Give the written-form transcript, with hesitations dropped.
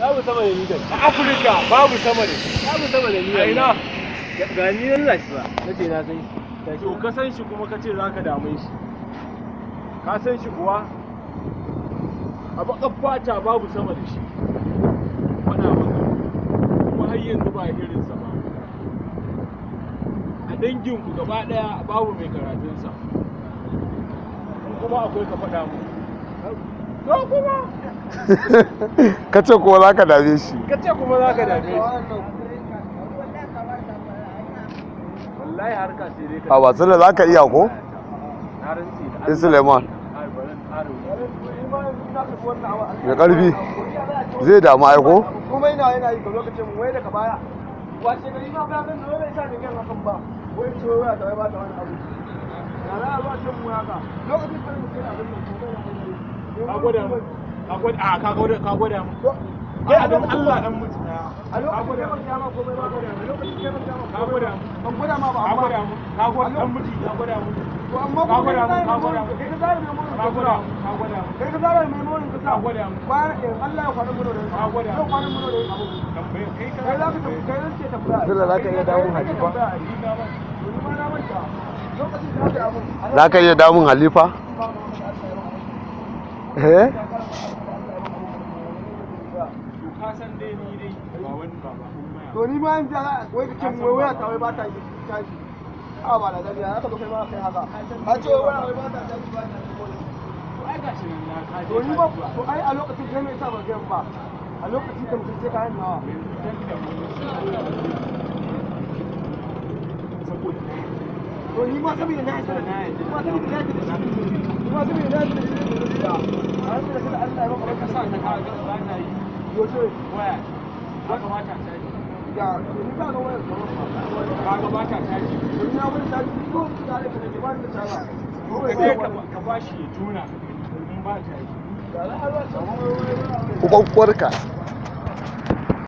Babu sama da ni kai. A Afirka babu sama da shi. Babu sama da ni. A ina? Ga ni nan gashi ba. Nace na san shi. Gashi. To, ka san shi kuma ka ce za ka dame shi. Ka san shi kuwa? A baƙar fata babu sama da shi. Faɗa maka. Kuma har yanzu ba irinsa ba. A danginku gaba ɗaya babu mai karatunsa. In kuma akwai, ka faɗa mu. To kuma? Ka ce kuma za ka dame shi. Ka ce kuma za ka dame shi. Wallahi harka sai dai ka A wasan da za ka iya ko? Na rantse da Sai Suleiman. Ai, bari in ƙara wani. Mai ƙarfi zai damu aiko? Komai na yana yi ga lokacin wai daga baya washe gari ma ba gan wai bai sa ni gan hakan ba, wai ce wai ta wai ba ta wani abu ya za a zo a ce mu haka lokacin da mu kai abin nan komai na yi. Ka gwada mu. Ka gwada, a ka gwada, ka gwada mu. Kai A don Allah dan mutu. A lokacin kai ban ma komai ba, a lokacin kai ban ma Ka gwada mu. Ban gwada ma ba. Ka Amma gwada mu. Ka gwada dan mutu, ka gwada mu. To, amma Ka gwada mu, ka kuma gwada mu. kai ka zara mai Ka gwada mu, ka gwada mu. Kai ka zara mai morin ka sa. Ka gwada mu. Bayan Allah ya kwanan mu da Ka gwada mu. yau kwanan mu da abu. Tambaye kai ka. Kai za ka kai zan ce tambaya. Sule, za ka iya damun Halifa? Ni na ba. To, ni ma na manta lokacin da aka yi abun. Za ka iya damun Halifa? Eh? To, ka san dai ni dai ba wani ba ba kun maya. To, ni ma yanzu wai ka ce mu wai waya ta wai ba ta yi tashi. A ba da dadi aka zo kai ma kai haka. Ka ce wai waya wai ba ta tashi, ba ta yi. To, ai gashi nan na ka je. To, ni ba, to ai a lokacin kai mai sa ba kai ba. A lokacin da mutum sai kayan nawa. Dan da mu. Saboda To, ni ma saboda na yi sanar, ni ma saboda na yi da shi, ni ma saboda na yi da shi ne da a ranar da kada Allah ya maka ka sa ta ka ga ba ta yi. Yaushe? Waya. Ka ga ba ta caji. Ya, to ni ba ga wayar kamar ba. Ka ga ba ta caji. To, ni na wani caji ko da da ke ba ni da caji. Ka je ka ba shi ya jona ka gani in ba ta yi. Ya za a zo a ce wai wai wai. Uban uwarka.